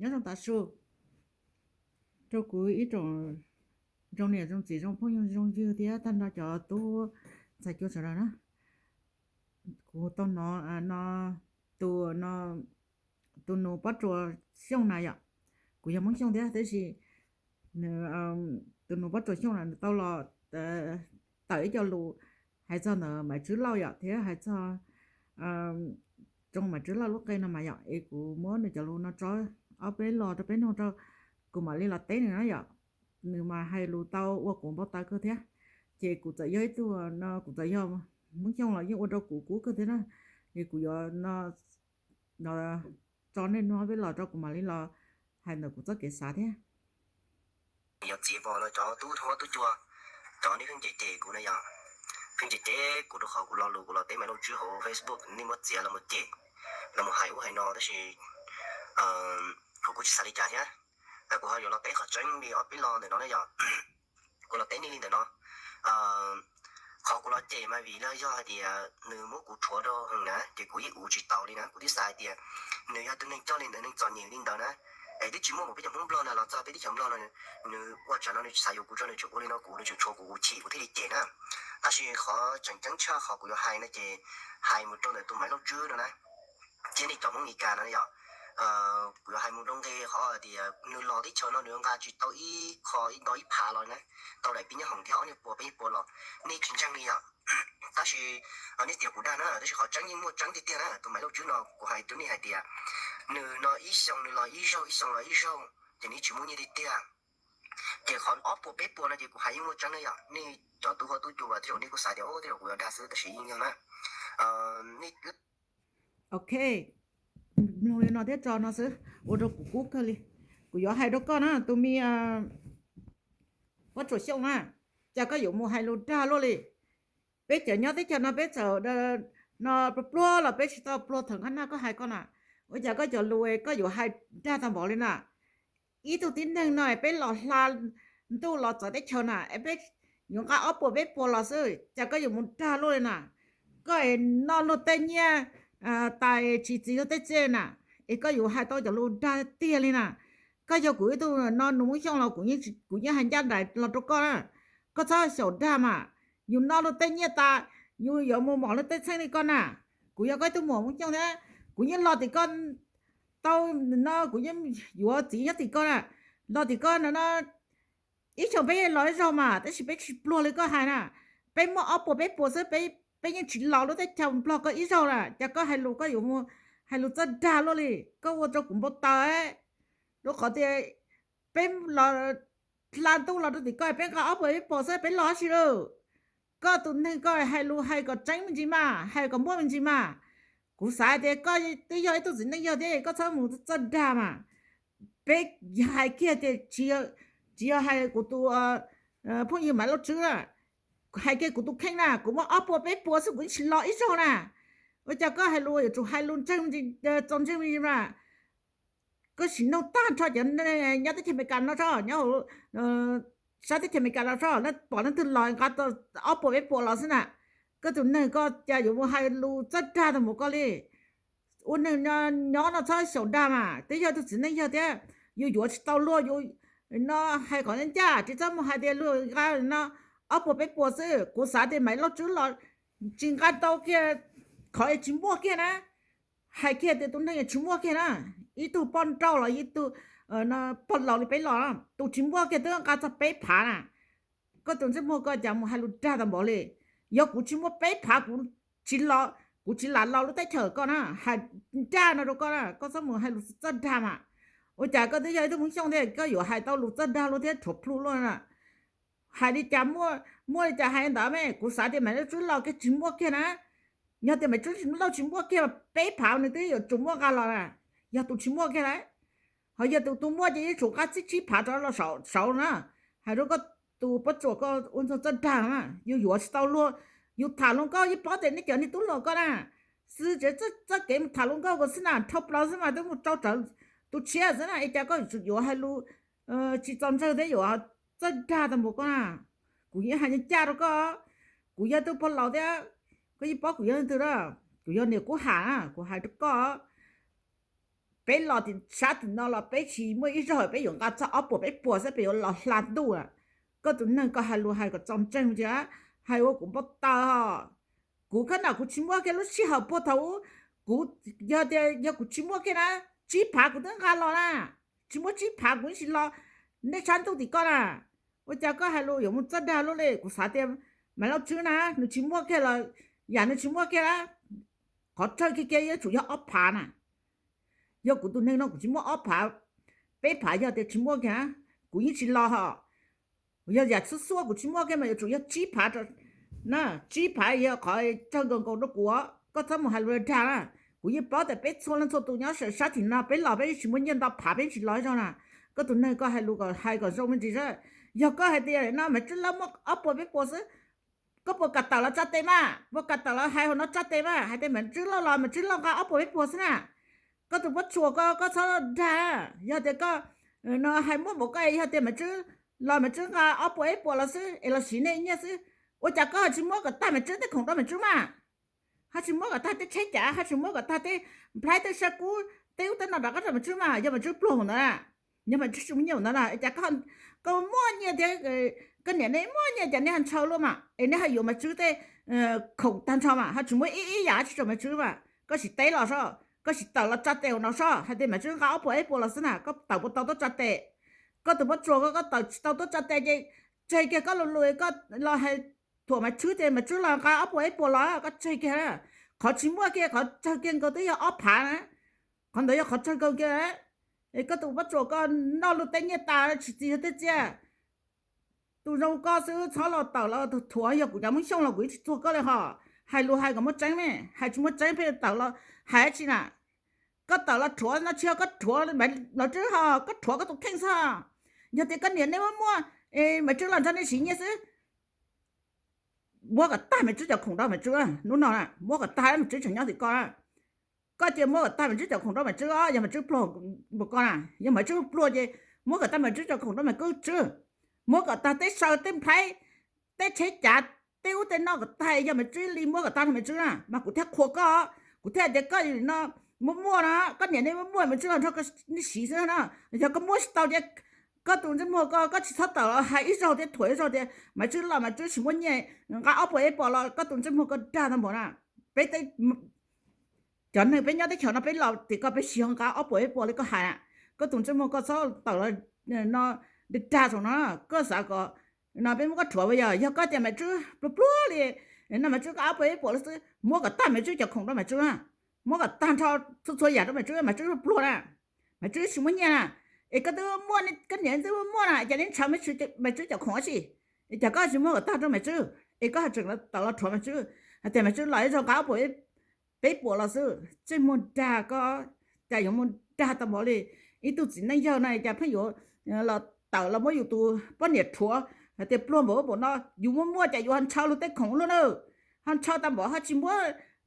Nyob zoo tav su rau kuv ib tsoom zoo niam zoo txiv zoo phooj ywg zoo ywg thiab tag nrho cov tub ntxhais cua sawv daws na. Kuv tau hnov no, tus no, tus nus Pob Tsuas Xyooj na yom, kuv yog Hmoob Xyooj thiab tab sis tus nus Pob Tsuas Xyooj na nws tau los tawm ib co lus hais txog ntawm Maiv Tswb Lauj yom, thiab hais txog tsoom Maiv Tswb Lauj lub qe no mas yom, es kuv muab nws cov lus no tso ob peb los rau peb mloog rau, kuv mam li los teb nws na yom. Nws mas hais lus tau ua kuv npau taws kawg thiab, ces kuv txawm yog ib tug no, kuv txawm yog Hmoob Xyooj los yeej ua rau kuv kub kawg thiab na. Es kuv yuav no tso nej mloog ob peb los rau kuv mam li los hais ntawm kuv txoj kev xav thiab. Yog txiv vos los cov tub huab tub cua, cov nej pheej cem cem kuv na yom, pheej cem cem kuv rau qhov kuv lo lus kuv los teb Maiv Lauj Tswb hauv Facebook, nej muab txiav los mus cem, los mus hais ub hais no tab sis kuv kuj tsis xav li cas thiab. Tab kuv ho yuav los teb qhov tseeb li ob peb lo ntawm no na yom. Kuv los teb nej li ntawm no, qhov kuv los cem mas vim yog hais tias nws muab kuv rhuav rau heev na, ces kuv yeej uv tsis taus li na. Kuv twb xav hais tias nws yog tus neeg coj li ntawd, neeg txom nyem li ntawd na, es twb tsis muaj mus peb cov Hmoob Nplog na los txog peb teb chaws Nplog no, nws ua tsam no nws tsis xav yuav kuv tso, nws tseem ua li no kuv, nws tseem rhuav kuv, kuv chim kuv thiaj li cem na. Tab sis qhov tseem ceeb tshaj qhov kuv yuav hais no ces hais mus rau ntawm tus Maiv Lauj Tswb no na, thiab nej cov Hmoob Mes Kas no yom. Kuv yuav hais mus rau nqe qhov tias nws los teb chaws no nws nqa tsis tau ib qho ib nto ib phav los na, tau daim peb nyob hoom thiab ob nyuag pua peb nyuag pua los, nej tsis ntseeg li yom. Tab sis nej tias kuv dag na, tab sis qhov tseeb yeej muaj tseeb tiag tiag na. Tus Maiv Lauj Tswb no kuv hais rau nej hais tias nws no ib xyoo nws los ib zaug, ib xyoo los ib zaug, ces nws tsis muaj nyiaj tiag tiag. Ces qhov ob pua peb pua no ces kuv hais yeej muaj tseeb na yom. Nej cov tub huab tub cua tej zaum nej kuj xav tias tej zaum kuv yuav dag xwb tab sis yeej yog na. Nej Ok, mloog li no thiab tso no xwb ua rau kuv kub kawg li. Kuv yuav hais rau koj na, tus me Pob Tsuas Xyooj na, cas koj yuav mus hais lus dag luaj li. Peb cov nyob teb chaws no peb txawm no pluag pluag los peb tsis tau pluag thaum nqaj nag koj hais koj na. Ua cas koj cov lus koj yuav hais dag tag npaum li na? Ib tug tib neeg no peb los hla ntuj los txawv teb chaws na, peb yuav nqa ob puas peb puas los xwb, cas koj yuav mus dag luaj li na? Koj es noj luag tej nyiaj tais tsis txi luag tej txiaj na, es koj yuav hais tau cov lus dag tiag li na. Koj yog kuv ib tug no nus Hmoob Xyooj los kuv yeej hais ncaj nraim los rau koj na. Koj txhob xyaum dag mas, yus noj luag tej nyiaj tas, yus yuav mus mom luag tej txheej li koj na. Kuv yog koj ib tug muam Hmoob Xyooj thiab, kuv yeej los tim koj tau no, kuv yeej yuav txiv nyob tim koj na. Los tim koj no no, ib xyoos peb los ib zaug mas tab sis peb tsis pluag li koj hais na. Peb muaj ob puas peb puas xwb, peb yeej tsis los lub teb chaws Nplog koj ib zaug na, cas koj hais lus koj yuav mus hais lus txawj dag luaj li, koj ua rau kuv npau taws. Rau qhov tias peb los hla ntuj los rau tim koj, peb nqa ob puas peb puas xwb peb los dab tsi lawm? Koj tus neeg koj hais lus hais kom tseeb me ntsis mas, hais kom muaj me ntsis mas. Kuv xav tias koj twb yog ib tug txiv neej yog thiab, koj txhob mus txawj dag mas. Peb hais kiag tias tsis yog hais kuv tus phooj ywg Maiv Lauj Tswb na, hais kiag kuv tus kheej na, kuv muaj ob puas peb puas xwb kuv yeej tsis los ib zaug na. Ua cas koj hais lus yuav tsum hais lus ntseeg, txaus ntseeg me ntsis mas. Koj sim nug tag nrho cov nyob teb chaws Amelikas no tso, nyob sab teb chaws Amelikas no tso, pom leej twg los nqa ob puas peb puas los xwb na. Koj tus neeg koj cas yuav mus hais lus txawj dag tag npaum koj li. Ua neeg nyob no txhob xyaum dag mas, twb yog tus txiv neej yog thiab, yus yuav tsis tau luag, yus no hais kom ncaj, tsis txhob mus hais tias luag nqa no ob puas peb puas xwb. Kuv xav tias Maiv Lauj Tswb los tsis nqa tau kiag, qhov tsis muaj kiag na. Hais kiag tias tus neeg tsis muaj kiag na, ib tug poj nrauj los ib tug pog laus li peb los, tus tsis muaj kiag twb nqa txog peb phav na. Koj tus ntsej muag koj cas mus hais lus dag tag npaum li. Yog kuv tsis muaj peb phav kuv tsis los, kuv tsis lam los lub teb chaws koj na. Hais ncaj no rau koj na, koj txhob mus hais lus txawj dag mas. Ua cas koj twb yog ib tug Hmoob Xyooj thiab koj yuav hais tau lus txawj dag luaj thiab rhuav plhu luaj na? Hais li cas muaj li cas hais ntawd me, kuv xav tias Maiv Lauj Tswb los kiag tsis muaj kiag na. Yog tias Maiv Lauj Tswb tsis muaj kiag peb phav nws twb yuav tsum muaj nqa los na, yog tus tsis muaj kiag lawm. Ho yog tus tus muaj ces yeej tsum nqa txij tsib phav rov los saud na. Hais rau koj tus Pob Tsuas koj ua ntxoog txawj dag na, yus yuav tsis tau luag, yus tham luag nkauj yeej paub tias nej cov niag tub hluas koj na, xwb tsev txoj kev mus tham luag nkauj ko xwb na, dhau plaws xwb mas twb mus rau rawv tus tshiab xwb na, es cas koj yuav tsum yuav hais lus tsis txaus ntseeg thiab yuav txawj dag tag npaum koj na. Kuv yeej hais ncaj rau koj, kuv yog tus pog laus thiab, koj yeej paub kuv yog leej twg a. Kuv yog niam Kub Ham na, kuv hais rau koj. Peb los tim sab tim no los peb tsis muaj ib zaug peb yuav nqa txog ob puas peb puas xwb, peb yuav los hla ntuj. Koj tus neeg koj hais lus hais kom txaus ntseeg ntsia, hais ua kuv npau taws os. Kuv khab no kuv tsis muaj kiag lub sij hawm puag thaum ub, kuv, yog tias yog kuv tsis muaj kiag na, tsib phav kuv twb nqa los na. Tsis muaj tsib phav kuv tsis los nej sab ntuj tim koj na. Ua cas koj hais lus yuav mus txog dag lub li? Kuv xav tias Maiv Lauj Tswb na nws tsis muaj kiag los, yam nws tsis muaj kiag, qhov tsawg kiag kiag yuav tsum yog ob phav na. Yog kuv tus neeg no kuv tsis muaj ob phav, peb phav yog tias tsis muaj kiag, kuv yeej tsis los hos. Yog yam xub xuaj kuv tsis muaj kiag mas yuav tsum yog tsib phav na. Tsib phav yog qhov tsawg nkaus nkaus rau kuv. Koj txhob mus hais lus dag na. Kuv yeej paub tias peb txhua leej txhua tus nyob sab tim no peb los peb tsis muaj nyiaj nto phav peb tsis los ib zaug na. Koj tus neeg koj hais lus kom hais kom zoo me ntsis xwb. Yog koj hais tias no Maiv Tswb Lauj muaj ob puas peb puas xwb, koj puas kam tawm los tsa tes mas? Puas kam tawm los hais hauv no tsa tes mas, hais tias Maiv Tswb Lauj los Maiv Tswb Lauj nqa ob puas peb puas xwb na? Koj tus pob tsuas ko koj txhob dag. Yog tias koj no hais muaj npaum koj, yog tias Maiv Tswb los Maiv Tswb nqa ob puas peb puas los xwb es los siv nej nyiaj xwb, ua cas koj ho tsis muab kom tag Maiv Tswb tej khoom rau Maiv Tswb mas? Ho tsis muab kom tag tej tsheb cav, ho tsis muab kom tag tej nplhaib tej sab kub tej ub tej no rov qab rau Maiv Tswb mas? Yog Maiv Tswb pluag mus ntawd na, yog Maiv Tswb tsis muaj nyiaj mus ntawd na, cas koj muaj nyiaj thiab koj niam nej muaj nyiaj cas nej ho ntshaw luaj mas es nej ho yuav Maiv Tswb tej khoom tag nrho mas ho tsis muab ib ib yam tsis rau Maiv Tswb mas? Koj sim teb los sob, koj sim tawm los tsa tes hauv no sob, hais tias Maiv Tswb nqa ob puas peb puas los xwb na, koj tawm puas tau tuaj tsa tes? Koj tus pob tsuas ko koj tawm tsis tau tuaj tsa tes ces tseg kiag koj lus lus koj los hais thuam Maiv Tswb tias Maiv Tswb los nqa ob puas peb puas los, koj tseg kiag. Qhov tsis muaj kiag qhov tsawg kiag nkaus twb yog ob phav na. Qhov ntawd yog qhov tsawg nkaus kiag. Es koj tus pob tsuas ko noj luag tej nyiaj tas tsis txi luag tej txiaj. Tus zoo koj xwb txhob los tawm los thuam, yog kuv cov Hmoob Xyooj los kuv yeej tsis txuag koj li hos. Hais lus hais kom muaj tseeb me, hais tsis muaj tseeb pheej tawm los hais dab tsi na? Koj tawm los rhuav no tsis yog koj rhuav Maiv Tswb hos, koj rhuav koj tus kheej xwb. Yog tias koj niam nej muaj muaj, Maiv Tswb los nrog nej siv nyiaj xwb, muab kom tag Maiv Tswb cov khoom rau Maiv Tswb. Hnub no muab kom tag Maiv Tswb tseem nyob tim koj. Koj cia muab kom tag Maiv Tswb cov khoom rau Maiv Tswb os. Yog Maiv Tswb pluag npaum koj na, yog Maiv Tswb pluag ces muab kom tag Maiv Tswb cov khoom rau Maiv Tswb. Muab kom tag tej saw tej nplhaib, tej tsheb cav, tej ub tej no kom tag. Yog Maiv Tswb li muab kom tag rau Maiv Tswb na mas kuv thiaj qhuas koj, kuv thiaj hais tias koj no muaj muaj no, koj niam nej muaj muaj Maiv Tswb los nrog nej siv xwb na. Yog koj muab tsis tau ces koj tus ntsej muag ko koj tsis txhob tawm los hais ib zaug thiab thuam ib zaug tias Maiv Tswb los Maiv Tswb tsis muaj nyiaj nqa ob puas peb puas los. Koj tus ntsej muag ko dag tag npaum na. Peb cov neeg peb nyob teb chaws no peb los tim koj peb tsis yog nqa ob puas peb puas li koj hais na. Koj tus ntsej muag koj txhob tawm los dag dag saum no. Koj xav kom no peb muab koj rhuav puas yog? Yog koj tias Maiv Tswb pluag pluag li no Maiv Tswb nqa ob puas peb puas los xwb, muab kom tag Maiv Tswb cov khoom rau Maiv Tswb na. Muab kom tag nrho txhua txhua yam rau Maiv Tswb, Maiv Tswb pluag pluag na. Maiv Tswb tsis muaj nyiaj na. Es koj twb muaj, koj niam twb muaj muaj na, cas neb ntshaw Maiv Tswb cov khoom dab tsi? Es cas koj tsis muab kom tag rau Maiv Tswb es koj tseem tawm los rhuav Maiv Tswb hais tias Maiv Tswb los ib zaug nqa ob puas peb puas los xwb? Ntsej muag dag koj, cas yuav muag dag tau npaum li? Ib tug txiv neej yawg no cas pheej yuav los tawm los muab yus tus poj niam rhuav hais tias pluag npaum npaum no, yus muaj muaj cas yus ho ntshaw luag tej khoom luaj na. Ho ntshaw tau npaum ho tsis muab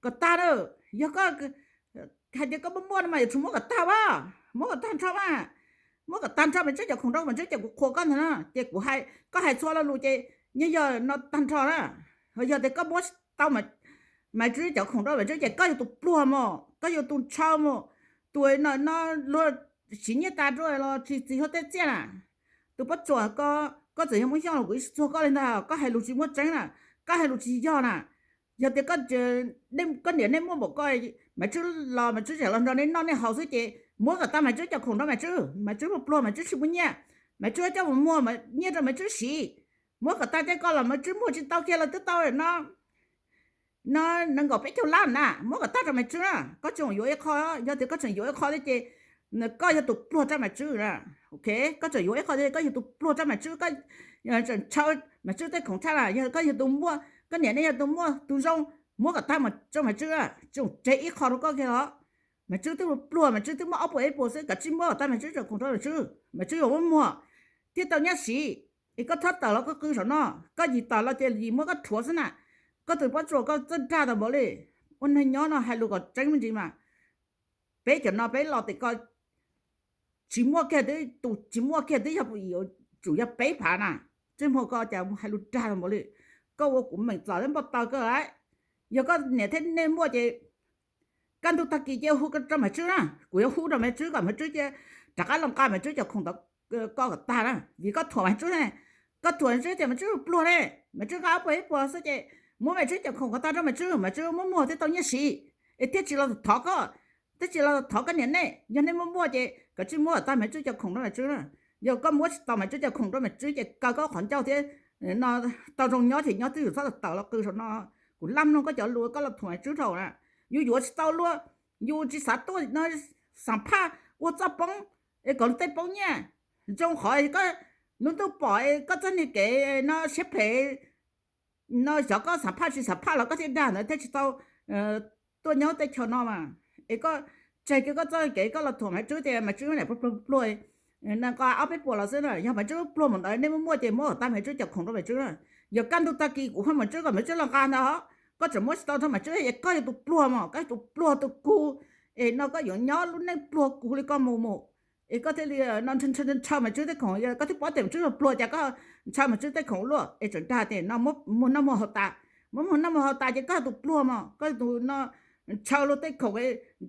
kom tag na. Yog koj hais tias koj muaj muaj no mas yuav tsum muab kom tag as, muab kom tag nrho mas. Muab kom tag nrho Maiv Tswb cov khoom rau Maiv Tswb ces kuv qhuas koj ntag na. Ces kuv, koj hais txhua lo lus ces yeej yog no tag nrho na. Yog tias koj muab tau Maiv Tswb cov khoom rau Maiv Tswb ces koj yog tus pluag mos, koj yog tus ntshaw mos, tus no no luag siv nyiaj tas rau los tsis txi luag tej txiaj na. Tus pob tsuas ko, koj txawm yog Hmoob Xyooj los kuv yeej tsis txuag koj li ntag, koj hais lus tsis muaj tseeb na, koj hais lus tsis yog na. Yog tias koj niam nej muaj npaum koj, Maiv Tswb los Maiv Tswb tseem los nrog nej noj nej haus xwb ces muab kom tag Maiv Tswb cov khoom rau Maiv Tswb. Maiv Tswb pluag pluag, Maiv Tswb tsis muaj nyiaj, Maiv Tswb coj mus muag nyiaj rau Maiv Tswb siv. Muab kom tag tej ko los Maiv Tswb muag tsis tau kiag los twb tau no. No nees nkaum peb caug lab na, muab kom tag rau Maiv Tswb na. Koj tseem yuav ib qho, yog tias koj tseem yuav ib qho thiab ces koj yog tus pluag rau Maiv Tswb na. Koj tseem yuav ib qho thiab, koj yog tus pluag rau Maiv Tswb, koj tseem ntshaw Maiv Tswb tej khoom tshaj na. Yog koj yog tus muaj, koj niam nej yog tus muaj tus zoo, muab kom tag rau Maiv Tswb, tseem tseg ib qho rau koj kiag los. Maiv Tswb twb pluag, Maiv Tswb twb muaj ob puas ib puas xwb, kav tsij muab kom tag Maiv Tswb cov khoom rau Maiv Tswb, Maiv Tswb yuav muab muag thiaj tau nyiaj siv. Es koj txhob tawm los koj qw saum no, koj yim tawm los ces yim muab koj rhuav xwb na. Koj tus pob tsuas koj txawj dag tau npaum li. Ua neeg nyob no hais lus kom tseeb me ntsis mas. Peb cov no peb los tim ko tsis muaj kiag twb, tus tsis muaj kiag twb yog yuav tsum yog peb phav na. Ntsej muag koj cas hais lus dag tau npaum li. Koj ua kuv meem txom thiab npau taws koj lawm. Yog koj niam thiab nej muaj ces Kaj ntug tag kis ces hu rau Maiv Tswb na, kuv yuav hu rau Maiv Tswb kom Maiv Tswb cia rov qab los nqa Maiv Tswb cov khoom ntawd koj kom tag na, vim koj thuam Maiv Tswb ne. Koj thuam Maiv Tswb tias Maiv Tswb pluag ne, Maiv Tswb nqa ob puas ib puas xwb ces muab Maiv Tswb cov khoom kom tag rau Maiv Tswb, Maiv Tswb muab muag thiaj tau nyiaj siv, es thiaj tsis los thov koj, thiaj tsis los thov koj niam nej. Yog nej muaj muaj ces koj tsis muab kom tag Maiv Tswb cov khoom rau Maiv Tswb na. Yog koj muab tsis tau Maiv Tswb cov khoom rau Maiv Tswb ces kaw koj qhov ncauj thiab tau zoo nyob ces nyob twj ywm txhob tawm los qw saum no. Kuv laj mloog koj cov lus koj los thuam Maiv Tswb dhau na. Yus yuav tsis tau luaj, yus tsis xav tuaj no xam phaj ua txoj poob es kom luag tej poob nyiaj. Zoo qhov koj lub ntuj pom koj txoj niag kev no siab phem no, xyov koj xam phaj tsis xam phaj los koj thiaj dag ntawd thiaj tsis tau tuaj nyob teb chaws no mas. Es koj tseg kiag koj txoj kev koj los thuam Maiv Tswb tias Maiv Tswb niam pluag pluag, nqa ob peb puas los xwb na. Yog Maiv Tswb pluag mus ntawd nej muaj muaj ces muab kom tag Maiv Tswb cov khoom rau Maiv Tswb na. Yog kaj ntug tag kis kuv hu Maiv Tswb kom Maiv Tswb los nqa ntag, koj tseem muab tsis tau rau Maiv Tswb es koj yog tus pluag mos, koj yog tus pluag tus kug, es no koj yuav nyob lub neej pluag kug li koj mus mus, es koj thiaj li no ntshaw Maiv Tswb tej khoom. Yog koj twb paub tias Maiv Tswb pluag ces koj ntshaw Maiv Tswb tej khoom luaj es tseem dag tias no muab muag noj muag haus tas. Muab muag noj muag haus tas ces koj yog tus pluag mos, koj yog tus no ntshaw luag tej khoom,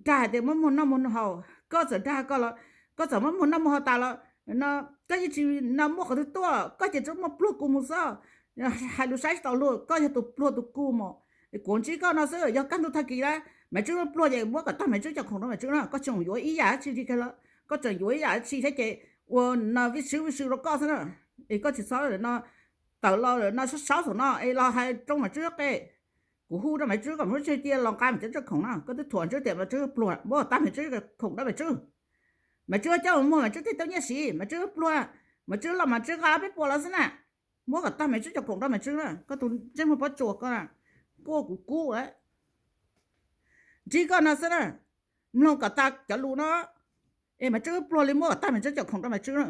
dag hais tias muab muag noj muag haus. Koj txawm dag koj los, koj txawm muab muag noj muag haus tas los no koj yeej tsis no muaj qhov twg tuaj, koj ces tsuas muaj pluag kug mus xwb. Hais lus saib tsis taus luag, koj yog tus pluag tus kug mos. Kuv ntsib koj no xwb, yog kaj ntug tag kis na, Maiv Tswb pluag ces muab kom tag Maiv Tswb cov khoom rau Maiv Tswb na, koj tseem yuav ib yam dab tsi li kiag lawm, koj tseem yuav ib yam dab tsi thiab ces ua no vij sub vij sw rau koj xwb na. Es koj tsis txhob no tawm los no saub saub saum no es los hais rau Maiv Tswb qe. Kuv hu rau Maiv Tswb kom Maiv Tswb cia los nqa Maiv Tswb cov khoom na, koj twb thuam Maiv Tswb tias Maiv Tswb pluag, muab kom tag Maiv Tswb cov khoom rau Maiv Tswb. Maiv Tswb coj mus muag Maiv Tswb thiaj tau nyiaj siv, Maiv Tswb pluag, Maiv Tswb los Maiv Tswb nqa ob peb puas los xwb na. Muab kom tag Maiv Tswb cov khoom rau Maiv Tswb na, koj tus ntsej muag pob tsuas koj na, quaj kuv kub lawm. Ntsib koj no xwb na, mloog kom tag cov lus no, es Maiv Tswb pluag li muab kom tag Maiv Tswb cov khoom rau Maiv Tswb na.